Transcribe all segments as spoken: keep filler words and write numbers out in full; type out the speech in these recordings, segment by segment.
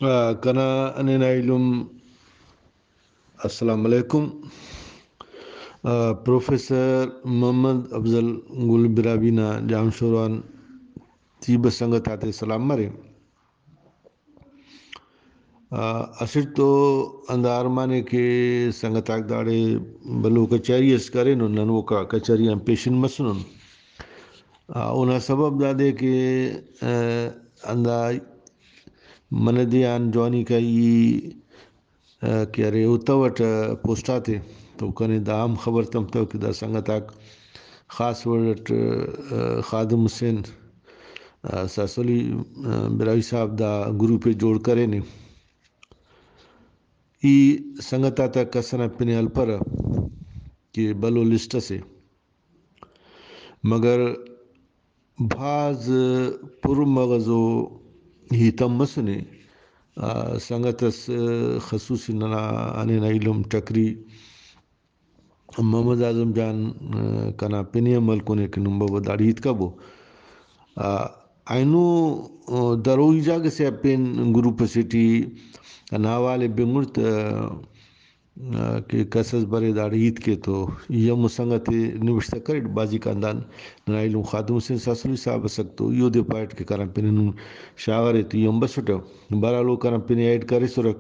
آ، کنا ننا ایلم، السلام علیکم۔ آ، پروفیسر محمد افضل گل براہوئی نا جام شور آن تیبہ سنگت آتے سلام مرے۔ آ، اسٹ تو ہندا ارمانے کہ سنگت آک داڑے بھلو کچہری اس کرینن، نن اوکا کچہری آن پیشن مسنن۔ آ، اونا سبب دادے کہ، آ، ہندا منہ دے آن جوانی کائی، آ، کہ ارے اوتوٹ پوسٹ آتے تو کنے دا ہم خبر تمتو کہ دا سنگت آک خاص وڑ اٹ، آ، خادم حسین، آ، ساسولی، آ، براہوئی صاحب دا گروپ ءِ جوڑ کرینے۔ ای سنگت آتا کس ئنا پن ءِ ہلپرہ کہ بھلو لسٹ اسے، مگر بھاز پر مغزو ہیت ہم مسنے۔ آ، سنگت اس خصوصی ننا ہنینا ایلم ٹکری محمد اعظم جان، آ، کنا پن ءِ ہم ہلکنے کہ نم بابا داڑے ہیت کبو۔ آ، اینو، آ، دروئی جاگہ سے آ پین گروپ اسے ٹی ہندا حوالے بنگٹ تہ، آ، کہ کس اس برے داڑے ہیت کے تو ای ہمو سنگت ءِ نوشتہ کریٹ، بازی کاندان ننا ایلم خادم حسین ساسولی صاحب اسک تو ای اودے پاریٹ کہ کنا پن ءِ نم شاغارے تو ای ہم بسٹہ۔ بہرحال او کنا پن ءِ ایڈ کریسرک،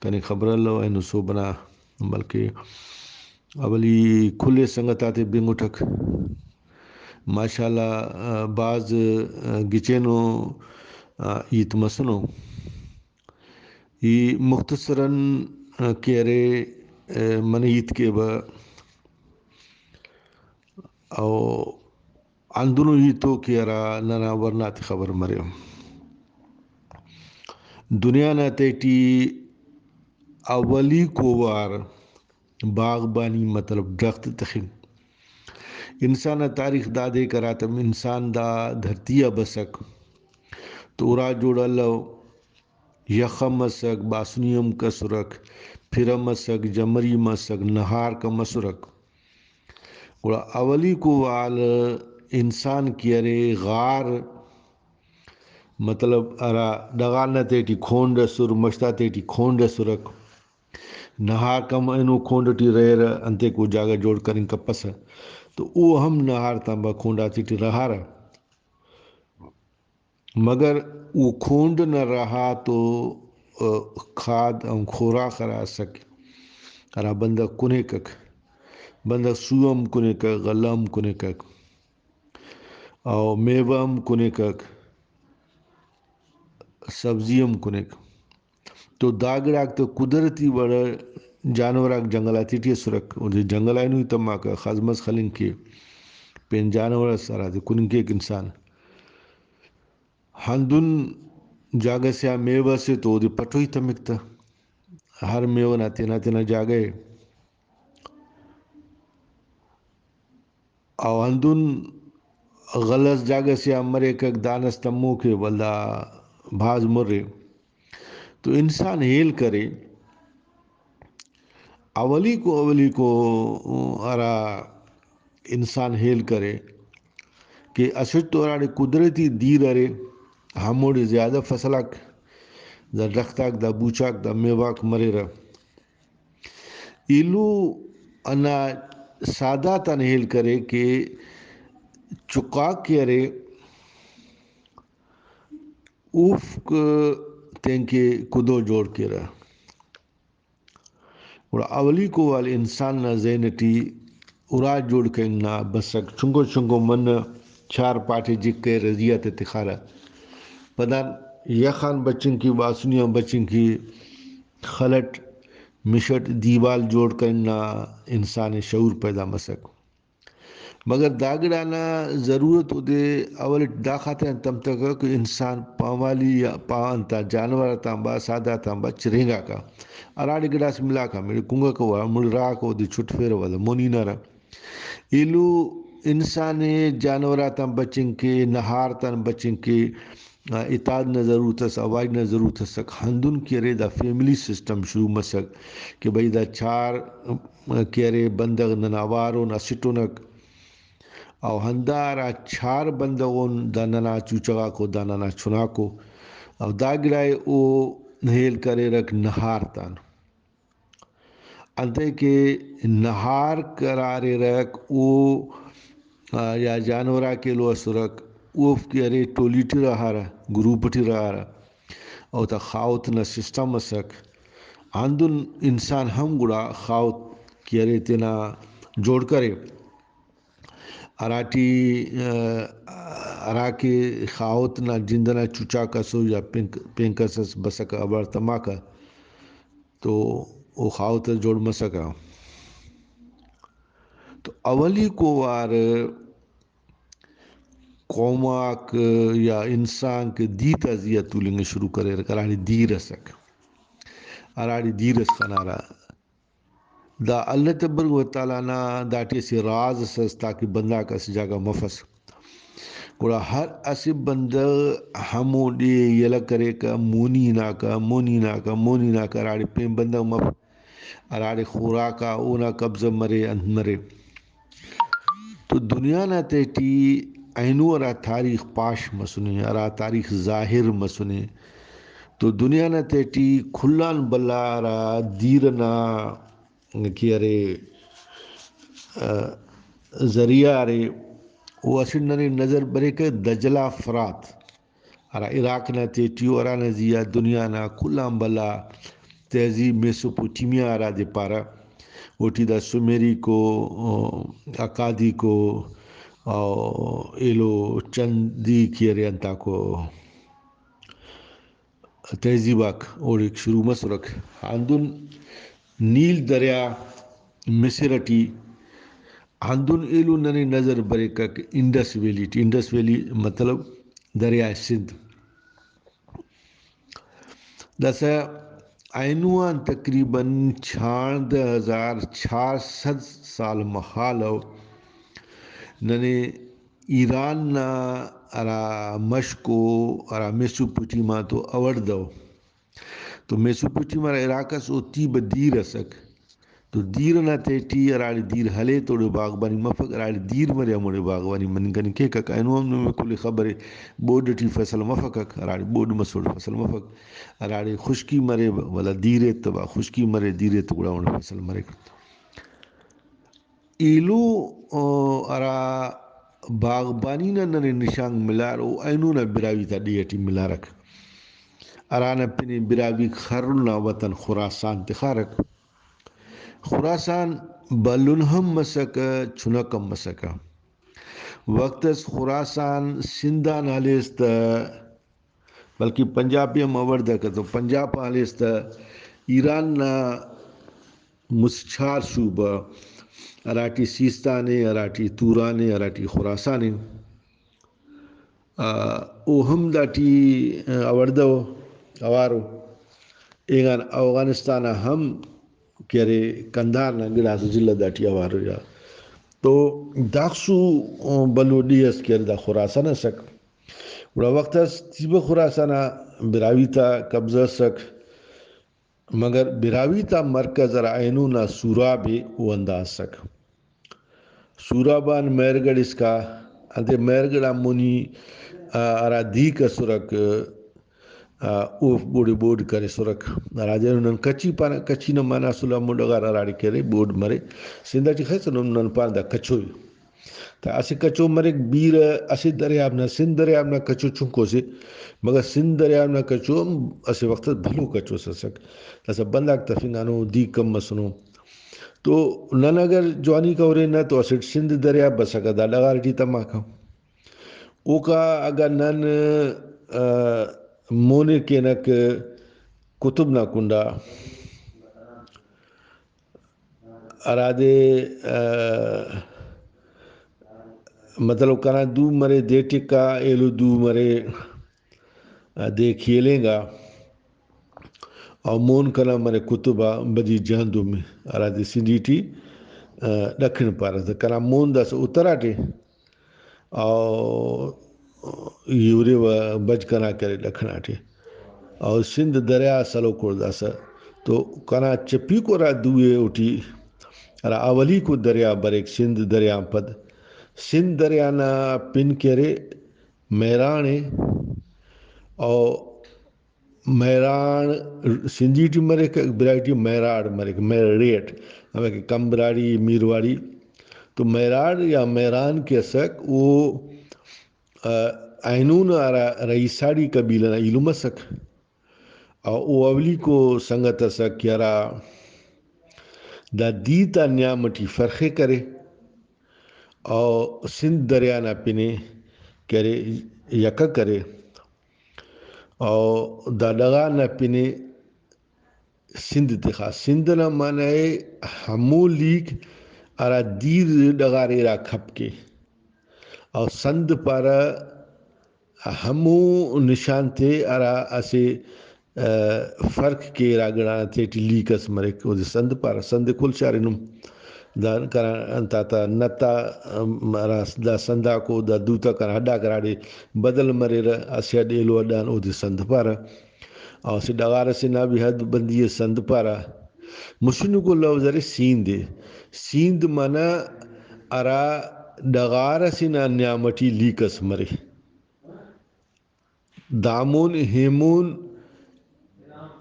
کنے خبر الو اینو سہب ئنا بلکہ اولی کل ءِ سنگت آتے بنگٹک۔ ماشاءاللہ، آ، بھاز، آ، گچینو، آ، ہیت مسنو۔ ای مختصراً، آ، کہ ارے، آ، منہ ہیت کیبہ او ہندنو ہیت ءُ کہ ہرا ننا ورنا تے خبر مرے۔ دنیا نا تہٹی اولیکو وار باغبانی مطلب درخت تخنگ۔ انسان نا تاریخ دادے کہ ہراتم انسان دا دھرتی آ بسک تو اُرا جوڑ الو، یخ ہم مسک، باسنی ہم کسرک، پھر ہم مسک، جمری ہم مسک، نہارک ہم مسرک۔ گڑا اولیکو وار انسان کہ ارے غار، مطلب ہرا ڈغار نا تہٹی کھونڈ ئسر، مش تا تہٹی کھونڈ ئسرک، نہارک ہم اینو کھونڈ ٹی رہیرہ، انتیکو جاگہ جوڑ کننگ کپسہ، تو او ہم نہار تانبا کھونڈ آتیٹی رہارہ۔ مگر او کھونڈ نا رہا تو، آ، کھاد ہم خوراک ہرا اسک، ہرا بندغ کنیکک، بندغ سو ہم کنیکک، غلہ ہم کنیکک، او میوہ ہم کنیکک، سبزی ہم کنیک۔ تو دا گڑاک تو قدرتی وڑ جانور آک جنگل آتیٹی اسرک، اودے جنگل آ ہنوئی تماکہ، خاص مس خلنگ کے، پین جانور اس ہرادے کننگ کیک انسان۔ ہندن جاگہ سے آ میوہ اسے تو اودے پٹوئی تمک تہ، ہر میوہ نا تینا تینا جاگہ ءِ۔ او ہندن غلہ اس جاگہ سے آ مریکک، دان اس تموکے، ولدا بھاز مر ءِ۔ تو انسان ہیل کرے، اولیکو، اولیکو ہرا انسان ہیل کرے کہ اسٹ تو ہراڑے قدرتی دیر ارے، ہموڑے زیادہ فصل آک، دا درخت آک، دا بوچ آک، دا میوہ آک مریرہ۔ ایلو ہندا سادات آن ہیل کرے کہ چکاک کہ ارے، اوفک تینکہ کدو جوڑ کیرہ۔ گڑا اولیکو وار انسان نا ذہن ٹی اُرا جوڑ کننگ نا بسک۔ چنکو چنکو منہ چار پاٹے جک کریرہ، زی آتے تخارہ۔ پدان یخ آن بچنگ کے، باسنی آن بچنگ کے، خل اٹ، مش اٹ دیوال جوڑ کننگ نا انسان ءِ شعور پیدا مسک۔ مگر دا گڑا نا ضرورت اودے اول اٹ دا خاطر آن تمتکہ کہ انسان پانوالی یا پا-، انتا جانور آتان با، سادہ آتان با چرینگاکہ۔ ہراڑے گڑاس ملاکہ، مڑے کنگکہ، وا مڑے راکہ، اودے چھٹفیرہ، ولدا مونی نارہ۔ ایلو انسان ءِ جانور آتان بچنگ کے، نہار تان بچنگ کے، آ، اتحاد نا ضرورت اس، اواری نا ضرورت اسک۔ ہندن کہ ارے دا فیملی سسٹم شروع مسک کہ بھئی دا چار، آ، کہ ارے بندغ ننا اوار اُن، اسٹ انک۔ او ہندا ہرا چار بندغ اُن، دا ننا چوچہ غاکو، دا ننا چناکو۔ او دا گڑائے او ہیل کریرک نہار تان۔ انتئے کہ نہارک ہرا اریرک او، آ، یا جانور آک ایلو اسرک، اوفک ارے ٹولی ٹی رہارہ، گروپ ٹی رہارہ، اوتا خاہوت نا سسٹم اسک۔ ہندن انسان ہم گڑا خاہوت کہ ارے تینا جوڑ کرے۔ ہراٹی، آ، ہراکہ خاہوت نا جند ئنا چچاک ئسو یا پین، پین کس ئس بسکہ، اوار تماکہ تو او خاہوت ئس جوڑ مسکہ۔ تو اولیکو وار قوم آک یا انسانک دی تا زی آ تولنگ شروع کریرک، ہراڑے دیر ئسک، ہراڑے دیر ئس خنارہ۔ دا اللہ تبارک و تعالیٰ نا داٹی اسہ راز اس ئس تاکہ بندغاک اسہ جاگہ مفس۔ گڑا ہر اسہ بندغ ہموڈے یلہ کریکہ، مونی ہناکہ، مونی ہناکہ، مونی ہناکہ، ہراڑے پین بندغ مف، ہراڑے خوراک آ اونا قبضہ مرے، انت مرے۔ تو دنیا نا تہٹی اینو ہرا تاریخ پاش مسنے، ہرا تاریخ ظاہر مسنے، تو دنیا نا تہٹی کل آن بھلا ہرا دیر ئنا کہ ارے، آ، ذریعہ ارے، او اسٹ ننے نظر بریکہ دجلہ فرات، ہرا عراق نا تہٹی ءُ، ہرانا زیہا دنیا نا کل آن بھلا تہذیب میسوپوٹیمیا ہرادے پارہ، اوٹی دا سومیریکو، اکادیکو، او ایلو چندی کہ ارے انتاکو تہذیب آک اوڑے شروع مسرک۔ ہندن نیل دریا مصر ٹی، ہندن ایلو ننے نظر بریکک انڈس ویلی ٹی۔ انڈس ویلی مطلب دریائے سندھ۔ داسہ اینو آن تقریباً چھاندہ ہزار چار سد سال مخالو ننے ایران نا ہرا مشکو، ہرا میسوپوٹیما تو اوڑدو۔ تو میسوپوٹیما ہرا عراق اس، او تیبہ دیر اسک۔ تو دیر ئنا تہٹی ہراڑے دیر ہلے تو اوڑے باغبانی مفک، ہراڑے دیر مرے ہموڑے باغبانی مننگ کننگ کیکک۔ اینو ہم نمے کل ئے خبرے، بوڈ ٹی فصل مفکک، ہراڑے بوڈ مسوڑے فصل مفک، ہراڑے خشکی مرے ولدا دیر ایتبا، خشکی مرے دیر ایتو گڑا اوڑے فصل مریک۔ ایلو، آ، ہرا باغبانی نا ننے نشانک ملار، او اینو نا براہوئی تا ڈیہہ ٹی ملارک، ہرانا پن ئے براہوئیک خر نا وطن خراسان تخارک۔ خراسان بھلن ہم مسکہ، چنک ہم مسکہ۔ وخت اس خراسان سندھ آن ہلیس تہ، بلکہ پنجاب ہم اوڑدکہ، تو پنجاب آن ہلیس تہ ایران نا مسہ چار صوبہ، ہراٹی سیستان ءِ، ہراٹی توران ءِ، ہراٹی خراسان ءِ۔ آ، او ہم داٹی، آ، اوڑدہ ءُ، اوار ءُ۔ اینگان اوغانستان آ ہم کہ ارے قندھار نا گڑاس ضلع داٹی اوار ءُ یا۔ تو داخسو بھلو ڈیہہ اس کہ ارے دا خراسان ئسک۔ گڑا وخت اس تیبہ خراسان آ براہوئی تا قبضہ ئسک۔ مگر براہوئی تا مرکز ہرا اینو نا سوراب ءِ، او ہندا اسک۔ سوراب آن مہرگڑھ اسکا، انتئے مہرگڑھ آن مونی، آ، ہرا دیک اسرک، آ، اوفک اوڑے بوڈ کریسرک۔ ہرادے نن کچھی پانہ، کچھی نا معنی اسل ہمو ڈغار ہراڑے کہ ارے بوڈ مرے۔ سندھ ٹی خیسہ نن، نن پانہ دا کچھو ءِ۔ تا اسہ کچو مریک بیرہ اسہ دریاب نا، سندھ دریاب نا کچو چنکو سے، مگر سندھ دریاب نا کچو ہم اسہ وخت اس بھلو کچو اس اسک۔ داسہ بندغاک تفنگانو، دیک کم مسنو۔ تو نن اگر جوانی کورینہ تو اسٹ سندھ دریاب بسکہ، دا ڈغار ٹی تماکہ۔ اوکا اگہ نن، آ، مون ءِ کینک قطب نا کنڈا، ہرادے، آ، مطلب کنا دو مرے دے ٹکا، ایلو دو مرے، آ، دے کھیلینگا، او مون کنا مرے قطب آ بدی جہندم ءِ، ہرادے سندھی ٹی، آ، ڈکھن پارہ۔ تہ کنا مون داسہ اتراٹے، او ای ہُرے و بج کنا کرے ڈکھناٹے۔ او سندھ دریا سلوک اور داسہ۔ تو کنا چپیکو ہرا دو ءِ اوٹی ہرا اولیکو دریا بریک سندھ دریا آن پد۔ سندھ دریا نا پن کہ ارے مہران ءِ۔ او مہراڑ سندھی ٹی مریک، براہوئی ٹی مہراڑ مریک، مہریٹ، ہمے کہ کمبراڑی، میرواڑی۔ تو مہراڑ یا مہران کہ اسک، او، آ، اینو نا ہرا رئیساڑی قبیلہ نا ایلم اسک۔ او، او اولیکو سنگت اسک کہ ہرا دا دیر تا نیام ٹی فرخ ءِ کرے، او سندھ دریا نا پن ءِ کہ ارے، یکہ کرے، او دا ڈغار نا پن ءِ سندھ تخا۔ سندھ نا معنی ءِ ہمو لیک ہرا دیر ڈغار ارا کھپ کے، او سند پارہ ہمو نشان تے ہرا اسہ، آ، فرق کیرہ گڑا تیٹی لیک اس مریک، اودے سند پارہ، سند کل شارینم۔ دا کنا انت آتا نت آ، ام، ہرا دا سنداکو دا دوتا کنا ہڈاک ہراڑے بدل مریرہ، اسہ ہڈ ایلو ہڈان اودے سند پارہ۔ او اسہ ڈغار اسے نا بھی حد بندی ئے سند پارہ۔ مسنکو لوز ارے سیند ئے۔ سیند منہ ہرا ڈغار اسے نا نیام ٹی لیک اس مرے۔ دامون ایمون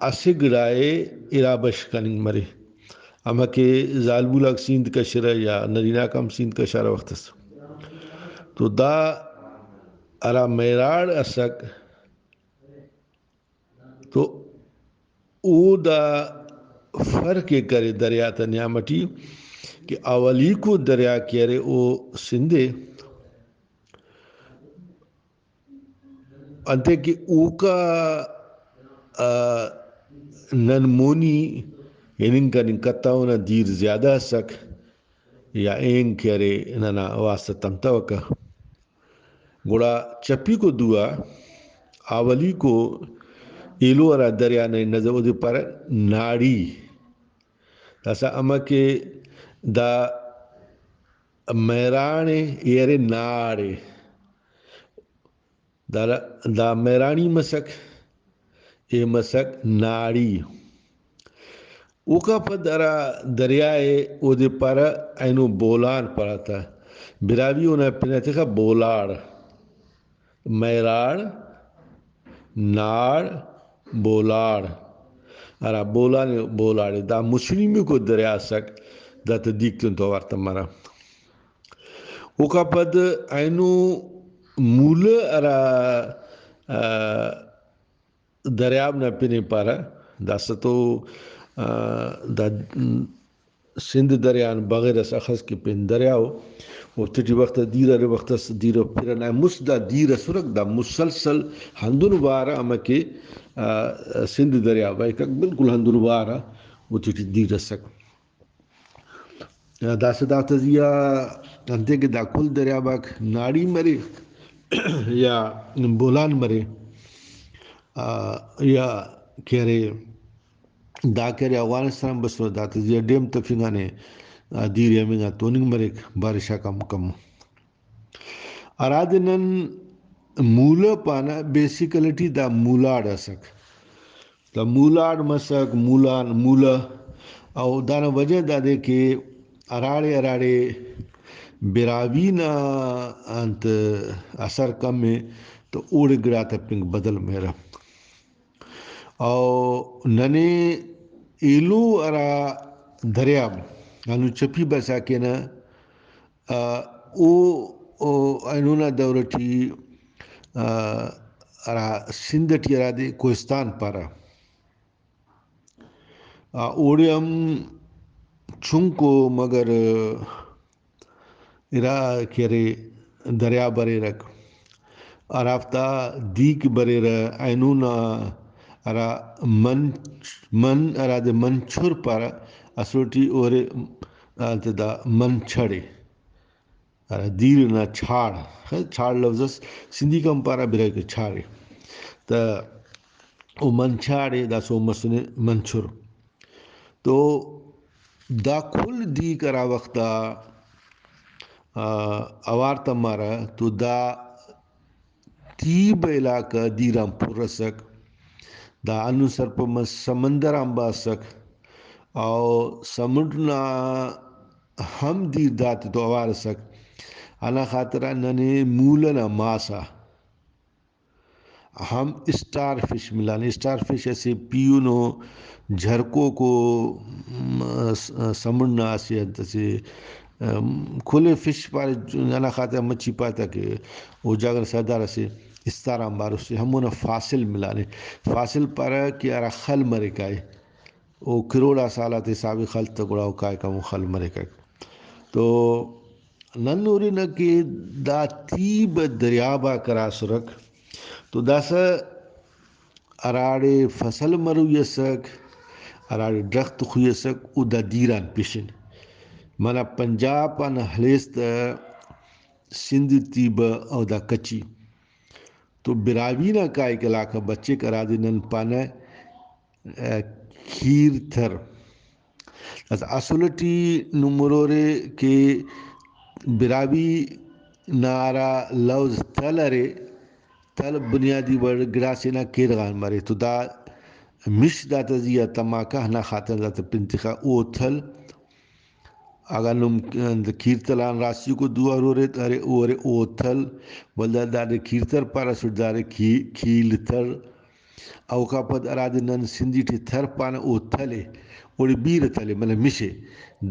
اسہ گڑائے ارا بش کننگ مرے۔ ہمکہ زالبول آک سیند کشرہ یا نرینہ آک ہم سیند کشارہ وخت اس۔ تو دا ہرا مہراڑ اسک، تو او دا فرق ءِ کرے دریا تا نیام ٹی کہ اولیکو دریا کہ ارے او سندھ ءِ۔ انتئے کہ اوکا، آ، نن مونی ہننگ کننگ کتہ، اونا دیر زیادہ اسک یا اینگ کہ ارے ننا واسطہ تمتوکہ۔ گڑا چپیکو دو آ اولیکو ایلو ہرا دریا نا نظر اودے پارہ ناڑی۔ داسہ امر کہ دا مہراڑ ءِ، اے ارے ناڑ ءِ۔ دا، دا مہراڑی مسک، اے مسک ناڑی۔ اوکا پد ہرا دریا ءِ اودے پارہ اینو بولان پارہ تا۔ براہوئی اونا پن ءِ تخا بولاڑ۔ مہراڑ، ناڑ، بولاڑ، ہرا بولان ءِ بولاڑ ءِ، دا مسنیمیکو دریا ئسک، دا تا دیک تون تو اوار تمارہ۔ اوکا پد اینو مولہ ہرا، آ، دریاب نا پن ءِ پارہ، داسہ تو، آ، دا سندھ دریا آن بغیر اس اخس کہ پین دریا ءُ، اوفتے ٹی وخت آ دیر ارے، وخت اس دیر ءُ پھرہ نا مست دا دیر اسرک، دا مسلسل ہندن وار آ امر کہ، آ، سندھ دریا بریک بالکل ہندن وار آ اوتے ٹی دیر اسک۔ داسہ دافتا زی آ انتئے کہ دا کل دریاب آک ناڑی مرے یا بولان مرے، آ، یا کہ ارے دا کہ ارے اوغانستان بسرہ، داتا زی آ ڈیم تفنگانے، آ، دیر ہمنگا توننگ مریک، بارش آک ہم کم۔ ہرادے نن مولہ پانہ، بیسیکلی ٹی دا مولاڑ اسک۔ دا مولاڑ مسک، مولان، مولہ۔ او دانا وجہ دادے کہ ہراڑے ہراڑے براہوئی نا انت اثر کم ءِ تو اوڑے گڑاتا پنک بدل مریرہ۔ او ننے ایلو ہرا دریاب ہندن چپی بسا کینہ، آ، او، او اینو نا دور ٹی، آ، ہرا سندھ ٹی ہرادے کوہستان پارہ۔ آ، اوڑے ہم چنکو مگر ارا کہ ارے دریا بریرک، ہرافتا دیک بریرہ، اینو نا ہرا من، من ہرادے منچھر پارہ، اسلو ٹی اورے انت دا منچھڑے۔ ہرا دیر نا چھاڑ، خیر، چھاڑ لوظ اس سندھی کن پارہ، برائے کہ چھاڑے۔ تہ او من چھاڑے، داسہ او مسنے منچھر۔ تو دا کل دیک ہرا وخت آ، آ، اوار تمارہ تو دا تیب علاقہ دیر آن پر اسک۔ دا ہندن سرپند مس-، سمندر آن باسک۔ او سمنڈ نا ہم دیر داتے تو اوار اسک۔ ہندا خاطران ننے مولہ نا ماس آ، ہم اسٹار فش ملانے۔ اسٹار فش اسہ پیہنو جھرکوکو، م، س-، سمنڈ نا اسہ انت اسے، ام، کھلے فش پارے، ننا خاطر مچھی پاتا کہ او جاگہ نا سردار اسے استار آنبار اسے، ہمونا فاسل ملانے۔ فاسل پارہ کہ ہرا خل مریک آئے، او کروڑا سال آتے حسابے خل تہ گڑا او کائک ہمو خل مریکک۔ تو نن ہُرنہ کہ دا تیب دریاب آک ہرا اسرک، تو داسہ ہراڑے فصل مروئی اسک، ہراڑے ڈرخت خوئی اسک، او دا دیر آن پشن۔ منہ پنجاب آن ہلیس تہ سندھ تیبہ او دا کچھی۔ تو براہوئی نا کائک علاقہ بچک، ہرادے نن پانہ، ء، کھیر تھر۔ داسہ اصل ٹی نم ہرورے کہ براہوئی نا ہرا لوز تھل ارے، تھل بنیادی وڑ گڑاسے نا کیر غان مرے، تو دا مش داتا زی آ تماکہ، ہندا خاطر داتا پن تخا او تھل۔ اگہ نم انت کھیر تھل آن راسیکو دو ہرورے، ارے او ارے او تھل، ولدا داڑے کھیر تھر پارہ، اسٹ داڑے کھی-، کھیل تھر۔ اوکا پد ہرادے نن سندھی ٹی تھر پانہ، او تھل ءِ، اوڑے بیرہ تھل ءِ، مطلب مش ءِ۔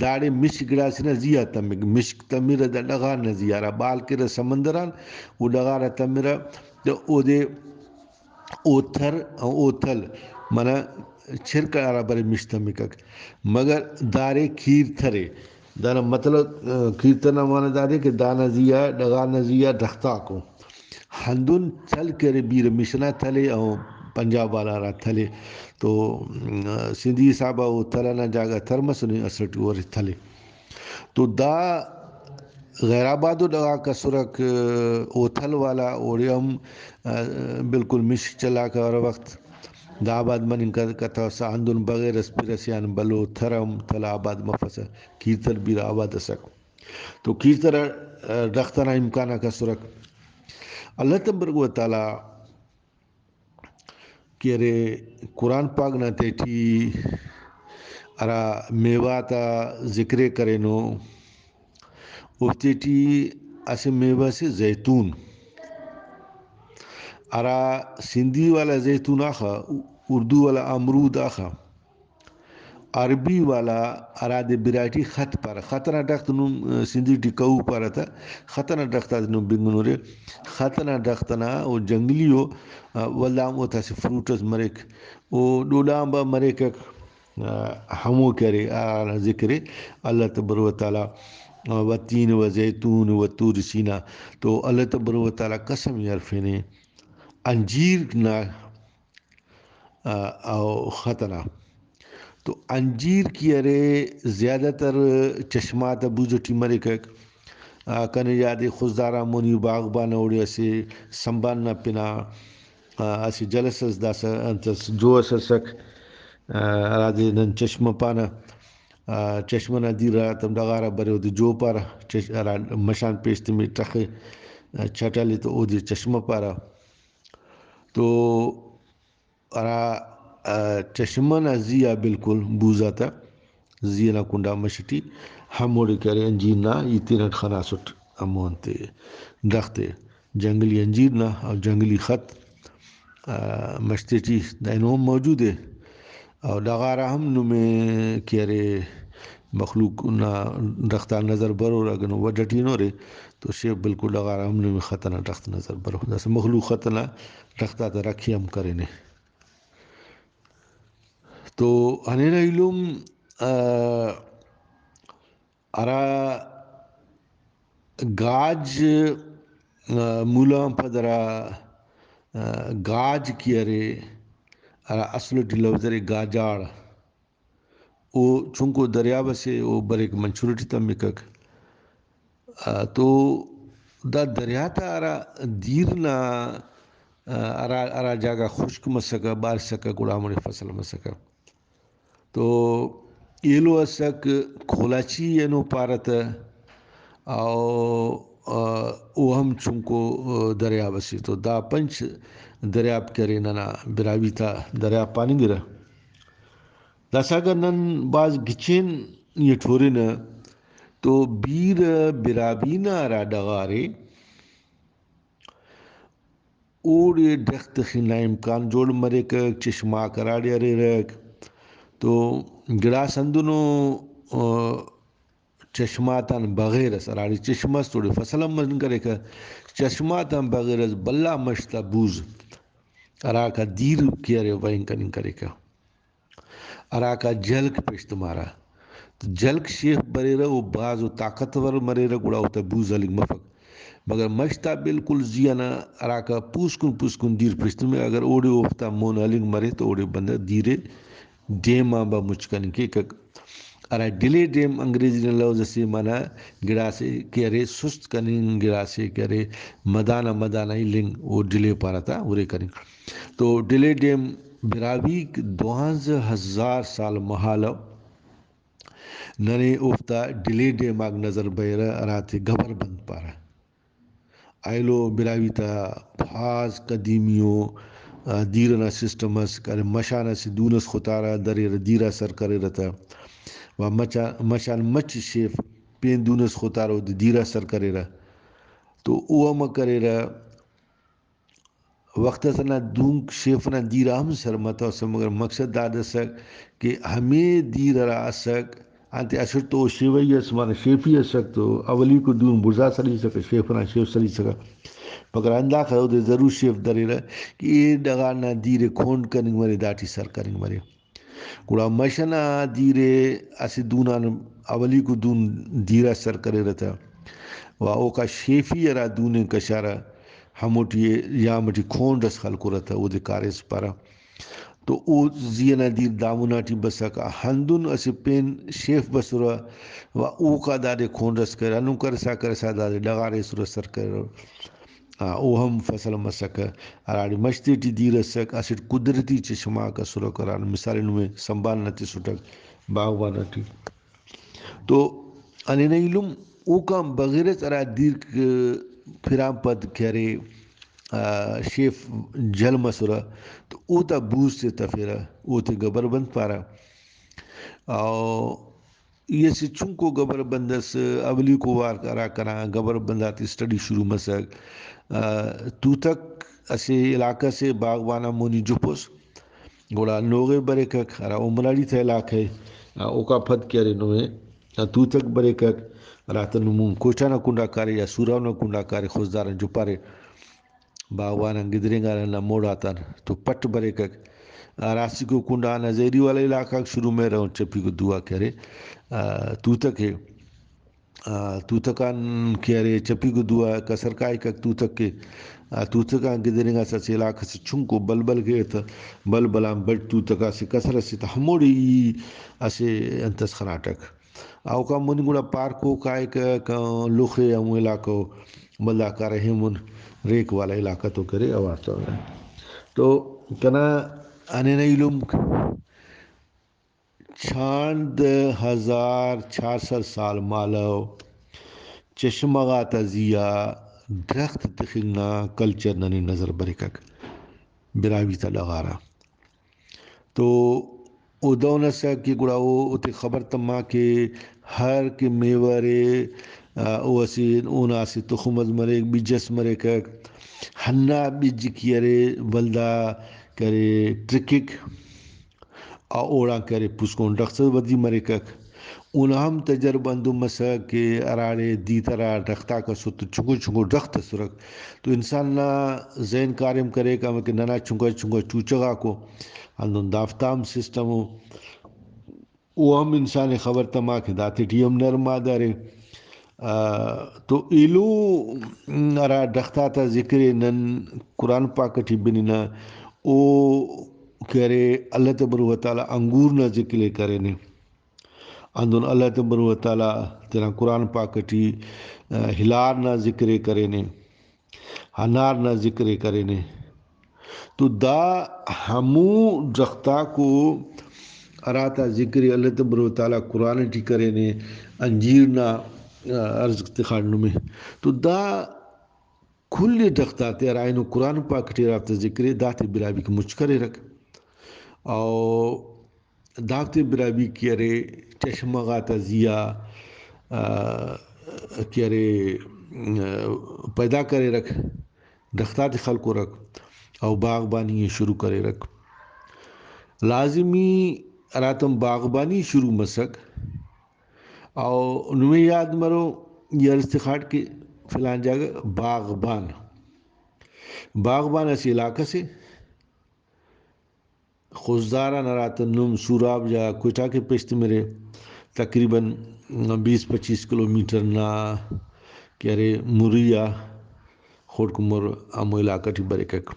داڑے مش گڑاسے نا زی آ تمک، مشک تمرہ دا ڈغار نا زی آ، ہرا بال کیرہ سمندر آن، او ڈغار آ تمرہ، تو اودے او تھر، او تھل، منہ چرک ہرا برے مش تمکک، مگر داڑے کھیر تھر ءِ۔ دانا مطلب، آ، کھیر تھر نا معنی دادے کہ دانا زی آ، ڈغار نا زی آ ڈغتاکو۔ ہندن تھل کہ ارے بیرہ مش ئنا تھل ءِ، او پنجاب والا ہرا تھل ءِ۔ تو، م، سندھی حساب آ او تھل ئنا جاگہ تھر مسنے، اسٹ او ارے تھل ءِ۔ تو دا غیر آبادو ڈغاک اسرک، او تھل والا اوڑے ہم، آ، بالکل مش چلاکہ ہر وخت۔ دا آباد مننگ ک-، کتوسہ ہندن بغیر اسہ پِر ئسے آن بھلو تھر ہم تھل آباد مفسہ، کھیر تھر بیرہ آباد ئسک۔ تو کھیر تھر، آ، ڈغت ئنا امکاناک اسرک۔ اللہ تبارک و تعالیٰ کہ ارے قرآن پاک نا تہٹی ہرا میوہ تا ذکر ءِ کرینو، اوفتے ٹی اسہ میوہ سے زیتون، ہرا سندھی والا زیتون آخا، اردو والا امرود آخا۔ عربی والا ہرادے براہوئی ٹی خط پارہ۔ خط ئنا ڈغت نم، آ، سندھی ٹی کہو پارہ تہ، خط ئنا ڈغت آتے نم بنگنورے۔ خط ئنا ڈغت ئنا او جنگلی او، آ، ولدا ہم اوتا اسہ فروٹ ئس مریک۔ او ڈوڈا آنبار مریکک، آ، ہمو کہ ارے، ہرانا ذکر ءِ اللہ تبارک و تعالیٰ، آ، والتین والزیتون والطور سینا۔ تو اللہ تبارک و تعالیٰ قسم ئے ہرفینے انجیر نا، آ، او خط ئنا۔ تو انجیر کہ ارے زیادہ تر چشمہ آتا بوز ٹی مریکک۔ آ، کنے یاد ءِ خضدار آ مونی باغبان اوڑے اسہ سمبان نا پنا، آ، اسہ جلسہ ئس داسہ انت ئس جو ئس ئسک، آ، ہرادے نن چشمہ پانہ۔ آ، چشمہ نا دیر ہراتم ڈغار آ برے اودے جو پارہ، چش-، ہرا مشان پیش تمے ٹخے، آ، چٹ ہلے تو اودے چشمہ پارہ۔ تو ہرا، آ، چشمہ نا زی آ بالکل بوز آتا زی ئنا کنڈا مش ٹی ہموڑے کہ ارے انجیر نا ای تینٹ خناسٹ ہمو انتے ڈغت ءِ۔ جنگلی انجیر نا او جنگلی خط، آ، مش تیٹی دا اینو ہم موجود ءِ۔ او ڈغار آ ہم نمے کہ ارے مخلوق نا ڈغت آ نظر برور، اگہ نم وڈھ ٹی ہنورے تو شیف بالکل ڈغار آ ہم نمے خط ئنا ڈغت نظر برو۔ داسہ مخلوق خط ئنا ڈغت آتا رکھ ءِ ہم کرینے۔ تو ہنینہ ایلم، آ، ہرا گاج، آ، مولان پد ہرا، آ، گاج کہ ارے، ہرا اصل ٹی لوز ارے گاجاڑ، او چنکو دریاب اسے، او بریک منچور ٹی تمکک۔ آ، تو دا دریا تا ہرا دیر نا، آ، ہرا، ہرا جاگہ خشک مسکہ، بارش سکہ، گڑا ہموڑے فصل مسکہ۔ تو ایلو اسک کھولاچی اینو پارہ تہ، او، آ، او ہم چنکو، آ، دریاب اسے۔ تو دا پنچ دریاب کہ ارے ننا براہوئی تا دریاب پاننگرہ۔ داسہ اگہ نن بھاز گچین ای اٹ ہُرنہ تو بیرہ براہوئی نا ہرا ڈغارے، اوڑے ڈرخت تخنگ نا امکان جوڑ مریکک، چشمہ غاک ہراڑے اریرک۔ تو گڑاس ہندنو، آ، چشمہ تان بغیر اس، ہراڑے چشمہ اس تو اوڑے فصل ہم مننگ کریکہ۔ چشمہ تان بغیر اس بھلا مش تا بوز ہراکا دیر کہ ارے وہنگ کننگ کریکہ، ہراکا جھلک پیش تمارہ۔ تو جھلک شیف بریرہ، او بھاز و طاقتور مریرہ، گڑا اوتا بوز ہلنگ مفک۔ مگر مش تا بالکل زی آ نا ہراکا پوسکن پوسکن دیر پیش تمے، اگر اوڑے اوفتا مون ہلنگ مرے تو اوڑے بندغ دیر ئے ڈیم آن با مچ کننگ کیکک۔ ہرا ڈیلے ڈیم انگریزی نا لوز اسے، معنی گڑاسے کہ ارے سست کننگ، گڑاسے کہ ارے مدانا مدانا النگ، او ڈیلے پارہ تا ارے کننگ۔ تو ڈیلے ڈیم براہوئیک دوانزہ ہزار سال مہالو ننے اوفتا ڈیلے ڈیم آک نظر بریرہ، ہراتے گبر بند پارہ۔ ایلو براہوئی تا بھاز قدیمی ءُ، آ، دیر ئنا سسٹم اس، کارے مش آن اسہ دون اس ختارہ، دریرہ، دیر آ سر کریرہ تہ، و مچ آ-، مش آن مچ شیف پین دون اس ختارہ، اودے دیر آ سر کریرہ۔ تو او امر کریرہ، وخت ئسے نا دونک شیف ئنا دیر آ ہم سر متوسہ، مگر مقصد داد اسک کہ ہمے دیر ہرا اسک، انتئے اسٹ تو او شیوئی ئس، معنی شیفی ئسک تو اولیکو دون بڑزا سلیسکہ، شیف ئنا شیف سلیسکہ، مگر ہنداخہ اودے ضرور شیف دریرہ کہ اے ڈغار نا دیر ئے کونڈ کننگ مرے، داٹی سر کننگ مرے۔ گڑا مش ئنا دیر ئے اسہ دون آن اولیکو دون دیر آ سر کریرہ تہ، و اوکا شیفی ہرا دون ئے کشارہ، ہموٹی یام ئٹی کونڈ ئس خلکرہ تہ، اودے کاریس پارہ۔ تو او زی ئنا دیر دامون آٹی بسکہ، ہندن اسہ پین شیف بسرہ و اوکا دادے کونڈ ئس کریرہ، ہندن کرسا کرسا دادے ڈغار ایسرہ سر کریرہ۔ آ، او ہم فصل مسکہ، ہراڑے مش تیٹی دیر اسک، اسٹ قدرتی چشمہ غاک اسرک، ہرانا مثال ئے نمے سنبھال نا تسٹک باغبان ئٹی۔ تو ہنینہ ایلم اوکان بغیر اس ہرا دیر پھران پد کہ ارے، آ، شیف جھل مسرہ تو اوتا بوز تے تفیرہ، اوتے گبر بند پارہ۔ او ای اسہ چنکو گبر بند اس، اولیکو وار ہرا کنا گبر بند آتے اسٹڈی شروع مسک۔ آ، توتک اسہ علاقہ سے باغبان آ مونی جپوس، گڑا نوغے بریکک، ہرا عمراڑی تا علاقہ ءِ، آ، اوکا پد کہ ارے نمے، آ، توتک بریکک، ہراتہ نمون کوئٹہ نا کنڈا کارے یا سوراؤ نا کنڈا کارے، خضدار آن جپارے۔ باغبان آن گدرینگارہ ہندا موڑ آتان تو پٹ بریکک۔ ہرا اسیکو کنڈا ہندا زہری والا علاقہ غاک شروع مریرہ، چپی کو دو آ کہ ارے، آ، توتک ءِ، آ، توتک آن کہ ارے چپی کو دو آ کسر کائکک توتک ءِ۔ آ، توتک آن گدرینگاسہ اسہ علاقہ سے چنکو بلبل کہ تہ، بلبل آن بٹ توتک اسہ کسر اسے تہ ہموڑے ای اسہ انت اس خناٹک۔ اوکان مونی گڑا پارکو کائک، لخ ءِ ہمو علاقہ ءُ، ولدا کارہ ایمن ریک والا علاقہ تو کرے اوار تو۔ تو کنا ہنینہ ایلم چاند ہزار چار سد سال مالو چشمہ غاتا زیہا درخت تخنگ نا کلچر ننے نظر بریکک براہوئی تا ڈغارا۔ تو او دہن ئسک کہ گڑا او اوتے خبر تما کہ ہر کہ میوہ ارے، آ، او اسہ، اونا اسہ تخم ئس مریک، بج ئس مریکک، ہندا بج کہ ارے ولدا کرے ٹرکک، آ، اوڑان کرے پوسکن ڈرخت ئس ودی مریکک۔ اونا ہم تجربہ ہندن مسک کہ ہراڑے دیت ہرا ڈرخت آک اسر تو چنکو چنکو ڈرخت ئسرک تو انسان نا ذہن کاریم کریک، ہمے کہ ننا چنکا چنکا چوچہ غاکو، ہندن دافتا ہم سسٹم ءُ۔ او ہم انسان ئے خبر تما کہ داتے ٹی ہم نر مادہ ارے۔ آ، تو ایلو ہرا ڈرخت آتا ذکر ئے نن قرآن پاک ٹی بننہ، او کہ ارے اللہ تبارک و تعالیٰ انگور نا ذکر ئے کرینے۔ ہندن اللہ تبارک و تعالیٰ تینا قرآن پاک ٹی، آ، ہلار نا ذکر ئے کرینے، انار نا ذکر ئے کرینے۔ تو دا ہمو ڈرخت آکو ہراتا ذکر ئے اللہ تبارک و تعالیٰ قرآن ٹی کرینے، انجیر نا، آ، عرض تخان نمے۔ تو دا کل ڈرخت آتے ہرا اینو قرآن پاک ٹی ہرافتا ذکر ئے، داتے براہوئی کہ مچ کریرک۔ او دافتے براہوئی کہ ارے چشمہ غاتا زیہا، آ، کہ ارے، آ، پیدا کریرک۔ درخت آتے خلکرک او باغبانی ءِ شروع کریرک۔ لازمی ہراتم باغبانی شروع مسک، او نمے یاد مرو، یار استخاٹ کہ فلان جاگہ باغبان، باغبان اسہ علاقہ سے، خضدار آن ہراتم نم سوراب یا کوئٹہ کہ پیش تمرے، تقریباً بیس پچیس کلومیٹر نا کہ ارے مری آ، خڑک مر ہمو علاقہ ٹی بریکک۔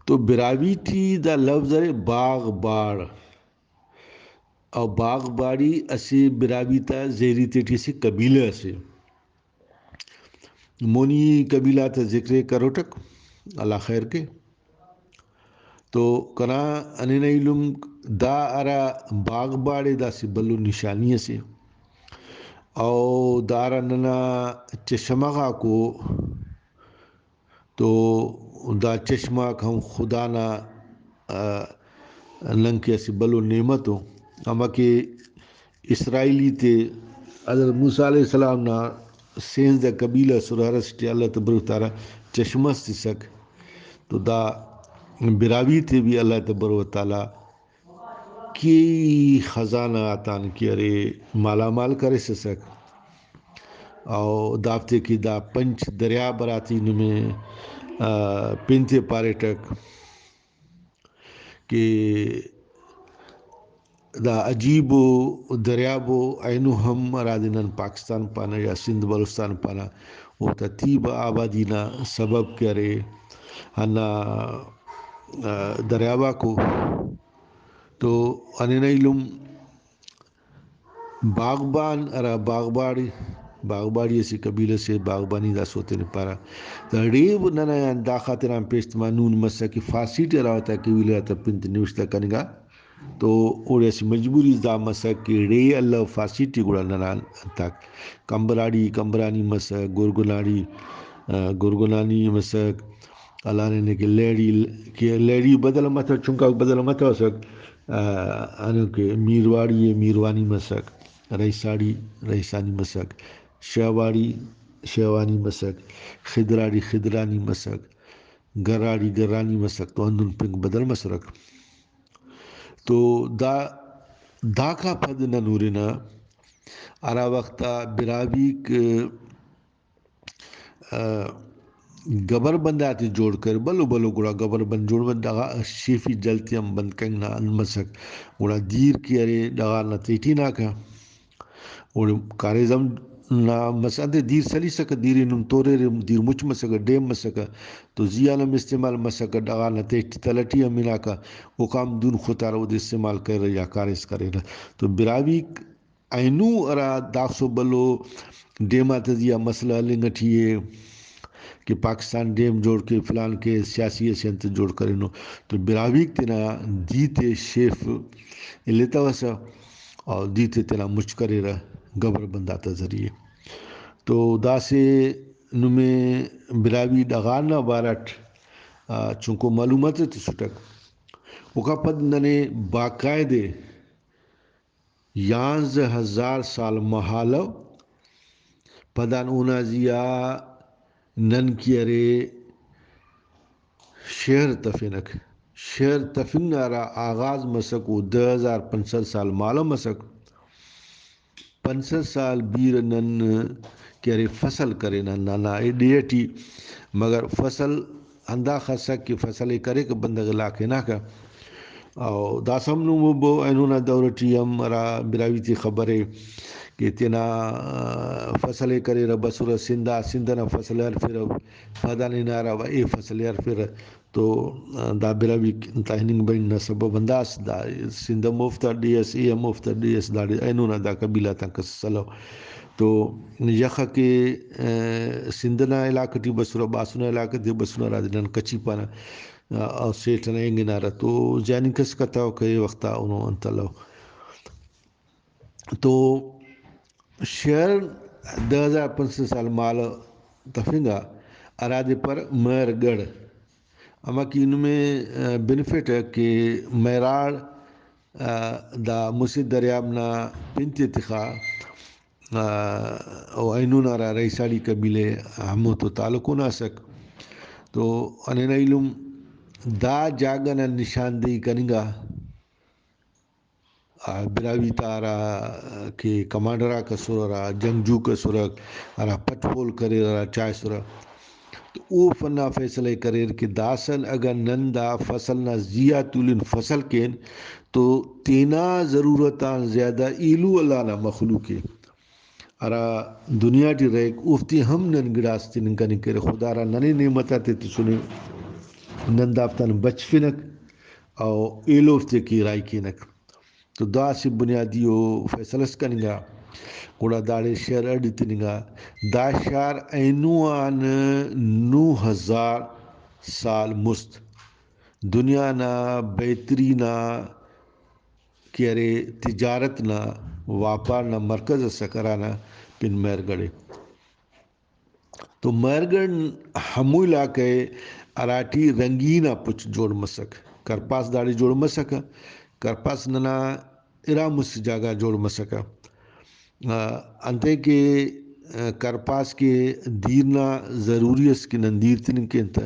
تو براہوئی ٹی دا لفظ ارے باغ باڑ، او باغ باڑی اسہ براہوئی تا زہری تیٹی اسہ قبیلہ اسے۔ مونی قبیلہ تا ذکر ءِ کروٹک، اللہ خیر کے۔ تو کنا ہنینہ ایلم دا ہرا باغ باڑے دا اسہ بھلو نشانی اسے۔ او دا ہرا ننا چشمہ غاکو تو دا چشمہ غاک ہم خدا نا، آ، نن کہ اسہ بھلو نعمت ءُ۔ ہمہ کہ اسرائیلی تے حضرت موسیٰ علیہ السلام نا سینزدہ قبیلہ ئسر، ہر اسٹ ئے اللہ تبارک و تعالیٰ چشمہ اس تسک، تو دا براہوئی تے بھی اللہ تبارک و تعالیٰ کیہی خزانہ آتان کہ ارے مالا مال کریسسک۔ او دافتے کہ دا پنچ دریاب ہراتے نمے، آ، پن تے پاریٹک کہ دا عجیب ءُ دریاب ءُ اینو ہم ہرادے نن پاکستان پانہ یا سندھ بلوچستان پانہ، اوتا تیبہ آبادی نا سبب کہ ارے ہندا، آ، دریاباکو۔ تو ہنینہ ایلم باغبان ہرا باغباڑی، باغباڑی اسہ قبیلہ سے، باغبانی داسہ اوتینے پارہ۔ دا ڑے ننا آن دا خاطران پیش تما نون مسک کہ فارسی ٹی ہرا وختا قبیلہ تا پن تے نوشتہ کننگا تو اوڑے اسہ مجبوری دا مسک کہ ڑے الو فارسی ٹی گڑا ننا انتاک کمبراڑی، کمبرانی مسک، گرگناڑی، آ، گرگنانی مسک، ہرانے کہ لہڑی، کہ لہڑی بدل متو، چنکا بدل متوسک، آ، ہندن کہ میرواڑی ءِ میروانی مسک، رئیساڑی رئیسانی مسک، شہواڑی شہوانی مسک، خضراڑی خضرانی مسک، گراڑی گرانی مسک، تو ہندن پنک بدل مسرک۔ تو دا، داکا پد نن ہرنہ ہرا وخت آ براہوئیک، آ، گبر بند آتے جوڑ کریر، بھلو بھلو گڑا گبر بند جوڑ مس، دغا شیفی جل تے ہم بند کننگ نا ہند مسک۔ گڑا دیر کہ ارے ڈغار نا تہٹی ہناکہ، اوڑے کاریزم نا مس-، انتئے دیر سلیسکہ، دیر ءِ نم توریرے، دیر مچ مسکہ، ڈیم مسکہ، تو زی آن ہم استعمال مسکہ، ڈغار نا تہٹی تلہ ٹی ہم ہناکہ، اوکان ہم دہن خطارہ، اودے استعمال کریرہ یا کاریم اس کریرہ۔ تو براہوئیک اینو ہرا داخسو بھلو ڈیم آتا زیہا مسئلہ ہلنگ ٹی ءِ کہ پاکستان ڈیم جوڑ کے، فلان کے، سیاسی اسہ انت جوڑ کرینو، تو براہوئیک تینا دیر تے شیف الیتوسہ اور دیر تے تینا مچ کریرہ گبر بند آتا ذریعے۔ تو داسہ نمے براہوئی ڈغار نا بارٹ، آ، چنکو معلومات تسٹک۔ اوکا پد ننے باقاعدہ یانزدہ ہزار سال مہالو۔ پدان اونا زیہا نن کہ ارے شعر تفنک۔ شعر تفنگ نا ہرا آغاز مسک، او دہ ہزار پنچ سد سال مہالو مسک۔ پنچ سد سال بیرہ نن کہ ارے فصل کرینہ ہندا نا ڈیہہ ٹی، مگر فصل ہنداخس ئسک کہ فصل ءِ کریکہ بندغ علاقہ ہناکہ۔ او داسہ ہم نم ہبو اینو نا دور ٹی ہم ہرا براہوئی تے خبرے کہ تینا فصل ءِ کریرہ بسرہ سندھ آ، سندھ ئنا فصل ءِ ہرفیرہ، پدان ہنارہ و اے فصل ءِ ہرفیرہ۔ تو دا براہوئی تا ہننگ بننگ نا سبب ہنداس، دا سندھ ہم اوفتا ڈیہہ ئس، اے ہم اوفتا ڈیہہ ئس، داڑے اینو نا دا قبیلہ آتان کس ئس الو۔ تو یخہ کہ، آ، سندھ نا علاقہ ٹی بسرہ، باسن نا علاقہ ٹی بسرہ، ہرادے نن کچھی پانہ، آ، او سیٹ ئنا اینگ ہنارہ، تو جواننگ کس کتوکہ اے وخت آ اونو انت الو۔ تو شہر دہ ہزار پنچ سد سال مہالو تفنگا، ہرادے پر مہر گڑھ۔ ہماکہ نمے، آ، بنفٹ کہ مہراڑ، آ، دا مسہ دریاب نا پن تے تخا، آ، او اینو نا ہرا رئیساڑی قبیلہ ہموتو تعلق اونا ئسک۔ تو ہنینا ایلم دا جاگہ نا نشاندہی کننگا، آ، براہوئی تا ہرا کہ کمانڈر آک اسر، ہرا جنگجوک اسرک، ہرا پٹ پول کریر، ہرا چائسرہ، تو او فنا فیصلہ ءِ کریر کہ داسن اگہ نن دا فصل نا زی آ تولن فصل کین تو تینا ضرورت آن زیادہ ایلو اللہ نا مخلوق ءِ ہرا دنیا ٹی رہیک، اوفتے ہم نن گڑاس تننگ کننگ کیرہ۔ خدا ہرا ننے نعمت آتے تسنے، نن دافتان بچفنک او ایلو اوفتے کہ راہی کینک۔ تو دا اسہ بنیادی ءُ فیصلہ اس کننگا۔ گڑا داڑے شہر اڈ تننگا۔ دا شار اینو آن نو ہزار سال مست دنیا نا بہتری نا کہ ارے تجارت نا، واپار نا مرکز ئسک، ہرانا پن مہرگڑھ ءِ۔ تو مہرگڑھ ہمو علاقہ ءِ ہراٹی رنگی نا پچ جوڑ مسک۔ کرپاس داڑے جوڑ مسکہ۔ کرپاس ننا ارا مسہ جاگہ جوڑ مسکہ۔ آ، انتئے کہ، آ، کرپاس کہ دیر نا ضروری ئس کہ نن دیر تننگ کین تہ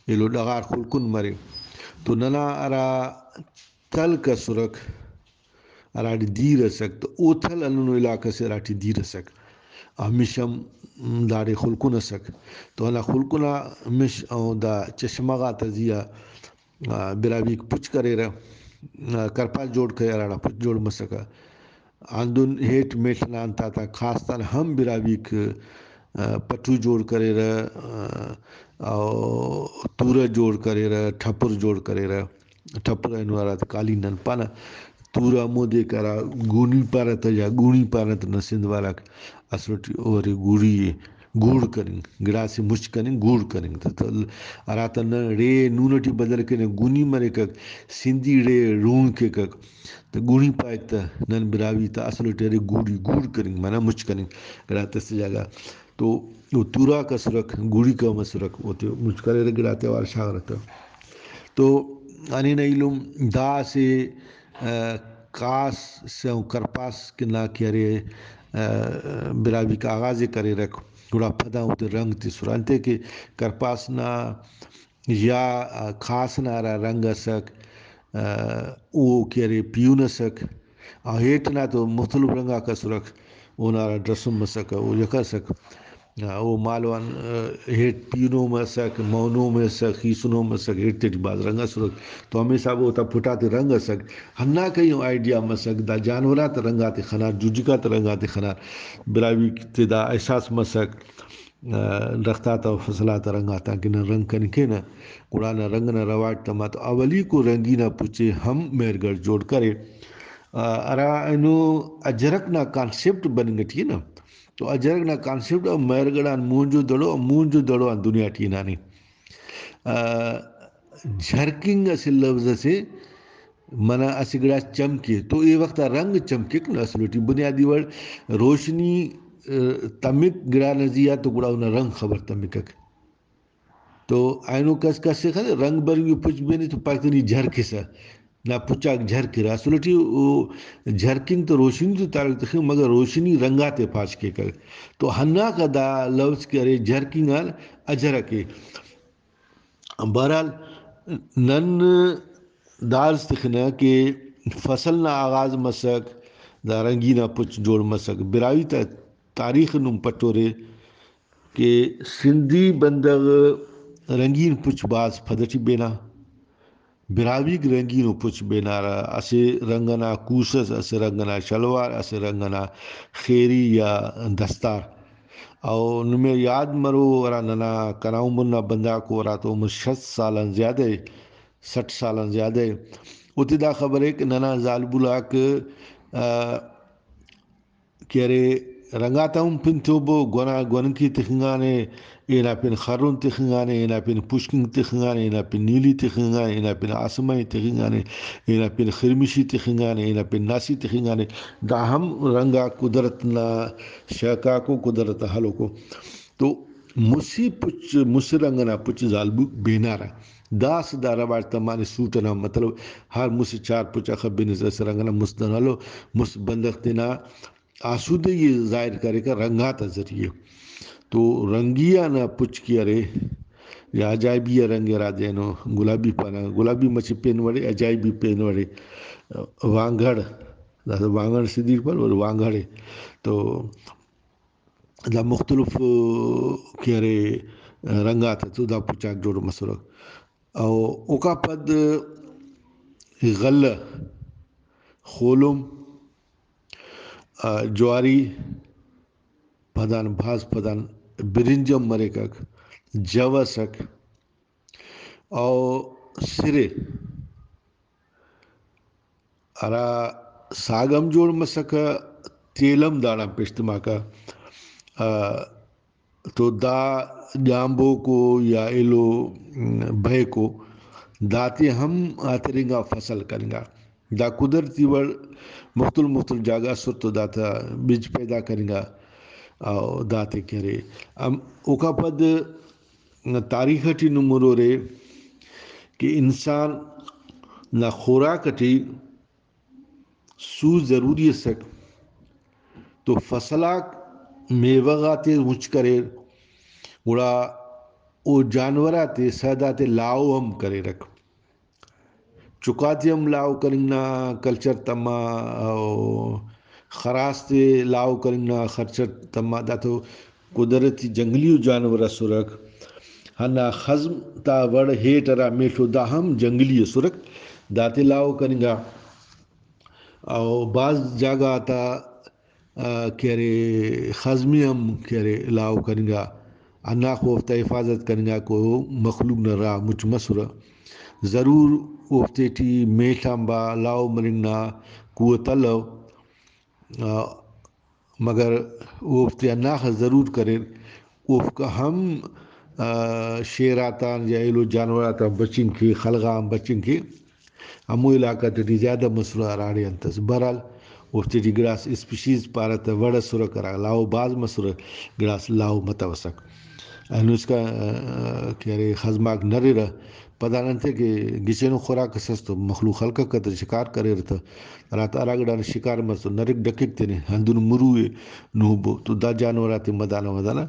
ایلو ڈغار خلکن مرے۔ تو ننا ہرا تلک اسرک، ہراٹی دیر ئسک، تو او تھل ہندنو علاقہ سے ہراٹی دیر ئسک، ہمیش ہم داڑے خلکن ئسک۔ تو ہندا خلکن آ ہمیش او دا چشمہ غاتا زی آ، آ، براہوئیک پچ کریرہ، آ، کرپاس جوڑ کرے، ہراڑا پچ جوڑ مسکہ۔ ہندن ہیٹ میڷ نا انتاتا کھاست آن ہم براہوئیک، آ، پٹو جوڑ کریرہ، آ، او تورہ جوڑ کریرہ، ٹھپر جوڑ کریرہ۔ ٹھپر اینو ہراتے قالین نن پانہ، تورہ ہمودے کہ ہرا گونی پارہ تہ یا گوڑی پارہ تہ، نن سندھ والاک اسٹ او ارے گوڑی ءِ، گوڑ کننگ، گڑاسے مچ کننگ، گوڑ کننگ تہ۔ تہ ہراتم نن ڑے ءِ نون ٹی بدل کینہ، گونی مریکک، سندھی ڑے ڑون کیکک، تہ گوڑی پائک تہ نن براہوئی تا اصل ٹی ارے گوڑی، گوڑ کننگ، معنی مچ کننگ۔ گڑاتے اسہ جاگہ تو او تورہ آک اسرک، گوڑیک ہم اسرک، اوتے مچ کریرہ، گڑاتے اوار شاغرہ تہ۔ تو ہنینا ایلم دا اسہ، آ، کاس سے کرپاس کہ نا کہ ارے، آ، براہوئیک آغاز ءِ کریرک، گڑا پدا اوتے رنگ تسرہ۔ انتئے کہ کرپاس نا یا کھاس نا ہرا رنگ ئسک، آ، او کہ ارے پیہن ئسک، آ، ہیٹ نا تو مختلف رنگ آک اسرک، اونا ہرا ڈرسم مسکہ، او یکہ ئسک۔ آ، او مالو آن، آ، ہیٹ پیہنو مسک، مونو مسک، خیسنو مسک، ہیٹ تیٹی بھاز رنگ اسرک۔ تو ہمے حساب اوتا پھٹاتے رنگ ئسک۔ ہندا کہیو آئیڈیا مسک، دا جانورات رنگ آتے خنار، جوجکات رنگ آتے خنار، براہوئی تے دا احساس مسک۔ آ، درخت آتا و فصل آتا رنگ آتا کہ نن رنگ کننگ کینہ، گڑا نا رنگ نا رواج تما تو اولیکو رنگی نا پچ ءِ ہم مہرگڑھ جوڑ کرے۔ آ، ہرا اینو اجرک نا کانسیپٹ بننگ ٹی نا، تو اجرک نا کانسیپٹ مہرگڑھ آن مونجو دڑو، مونجو دڑو آن دنیا ٹی ہنانے۔ آ، جھرکنگ اسہ لوظ اسے، منہ اسہ گڑاس چمکے تو اے وخت آ رنگ چمکک نا، اسلو ٹی بنیادی وڑ روشنی، آ، تمک گڑا نا زی آ تو گڑا اونا رنگ خبر تمکک۔ تو اینو کس کس ئے خنے رنگ برنگی پچ بینے تو پائک تہ نی جھرکسہ، نا پچاک جھرکرہ۔ اسلو ٹی او جھرکنگ تو روشنی تو تعلق تخنگ، مگر روشنی رنگ آتے پاش کیکک۔ تو ہنداخہ دا لوظ کہ ارے جھرکنگ آن اجرک ءِ۔ بہرحال، نن داڑز تخنہ کہ فصل نا آغاز مسک، دا رنگی نا پچ جوڑ مسک۔ براہوئی تا تاریخ نم پٹورے کہ سندھی بندغ رنگین پچ بھاز پد ٹی بینا۔ براہوئیک رنگینو پچ بینارہ، اسہ رنگ ئنا کوس ئس، اسہ رنگ ئنا شلوار، اسہ رنگ ئنا خیری یا دستار۔ او نمے یاد مرو، ہرا ننا کنا عمر نا بندغاکو، ہراتو عمر شست سال آن زیادہ ءِ، سٹھ سال آن زیادہ ءِ، اوتے دا خبر ءِ کہ ننا زالبول آک، آ، کہ ارے رنگ آتا ہم پن توبو، گونا گونکی تخنگانے، اینا پن خرن تخنگانے، اینا پن پوشکنگ تخنگانے، اینا پن نیلی تخنگانے، اینا پن آسمانی تخنگانے، اینا پن خرمشی تخنگانے، اینا پن ناسی تخنگانے۔ دا ہم رنگ آک قدرت نا شہکاکو، قدرت نا ہلوکو۔ تو مسہ پچ، مسہ رنگ ئنا پچ زالبول بینارہ۔ داسہ دا رواج تمانے سوٹ ئنا، مطلب ہر مسہ چار پچ آ خبنس اسہ رنگ ئنا، مست دن ہلو، مست بندغ تینا آسودگی ءِ ظاہر کریکہ رنگ آتا ذریعہ۔ تو رنگی آ نا پچ کہ ارے، یا عجائبی آ رنگ ہرادے اینو گلابی پانہ، گلابی مچہ پین وڑے، عجائبی پین وڑے، وانگھڑ، داسہ وانگھڑ سے دیر پر ولے وانگھڑے۔ تو دا مختلف کہ ارے رنگ آتے تو دا پچاک جوڑ مسرہ۔ او اوکا پد غلہ، خولم، آ، جواری، پدان بھاز پدان برنج ہم مریکک، جو اسک، او سرے ہرا ساگ ہم جوڑ مسکہ، تیل ہم داڑان پیش تماکہ۔ آ، تو دا جامبوکو یا ایلو بہیکو داتے ہم آترنگا، فصل کننگا۔ دا قدرتی وڑ مختلف مختلف جاگہ اسر تو داتا بج پیدا کننگا، او داتے کہ ارے۔ ام-، اوکا پد تاریخ ٹی نم ہرورے کہ انسان نا خوراک ٹی سو ضروری اسک، تو فصل آک میوہ غاتے مچ کریر، گڑا او جانور آتے سہ داتے لاہو ہم کریرک۔ چکاتے ہم لاہو کننگ نا کلچر تما، او خراس تے لاہو کننگ نا کلچر تما، دا تو قدرتی جنگلی و جانور اسرک۔ ہندا خزم تا وڑ ہیٹ ہرا میڷو دا ہم جنگلی اسرک، داتے لاہو کننگا۔ او بھاز جاگہ آتا، آ، کہ ارے خزمی ہم کہ ارے لاہو کننگا، ہنداخہ اوفتا حفاظت کننگاکو مخلوق نا راہ مچ مسرہ۔ ضرور اوفتے ٹی میڷ آنبار لاہو مننگ نا قوت الو، آ، مگر اوفتے ہنداخہ ضرور کریر، اوفک ہم، آ، شیر آتان یا ایلو جانور آتان بچنگ کے، خلغا آن بچنگ کے۔ ہمو علاقہ تیٹی زیادہ مسرہ ہراڑے انت ئس۔ بہرحال، اوفتے ٹی گڑاس اسپیشیز پارہ تہ، وڑ اسرہ ہرا لاہو بھاز مسرہ، گڑاس لاہو متوسک۔ اینو اسکا، آ، کہ ارے خزماک نریرہ، پدان انتئے کہ گچینو خوراک اس ئس تو مخلوق خلککہ تہ شکار کریرہ تہ، ہرا، ہرا گڑانا شکار مس تو نرک ڈکک تینے، ہندن مرو ئے نوبو تو دا جانور آتے مدانہ مدانہ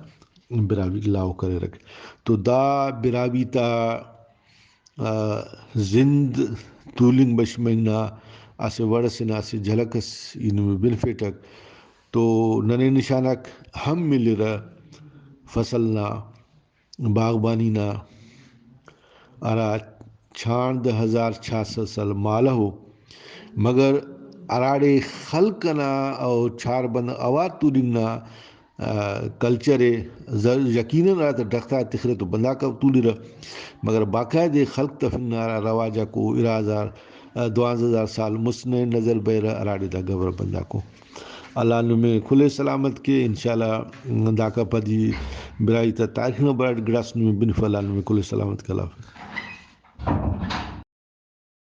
براہوئی لاہو کریرک۔ تو دا براہوئی تا آ، زند تولنگ بش مننگ نا اسہ وڑ ئسے نا اسہ جھلک ئس ای نمے بنفیٹک۔ تو ننے نشانک ہم ملرہ فصل نا، باغبانی نا، ہرا چھاند ہزار چار سد سال مالہ ءُ، مگر ہراڑے خلق ئنا او چار بند اوار تولنگ نا آ، کلچر ءِ، ز-، یقیناً ہراتم ڈغ تا تخرہ تو بندغاک ہم تولرہ، مگر باقاعدہ خلق تفنگ نا ہرا رواج آکو ارا ہزار، آ، دوانزہ ہزار سال مست ننے نظر بریرہ، ہراڑے دا گبر بندغاکو۔ اللہ نمے کل ءِ سلامت کے، انشاءاللہ داکا پد ای براہوئی تا تاریخ نا بارٹ گڑاس نمے بنفہ، اللہ نمے کل ءِ سلامت کے، اللہ حافظ۔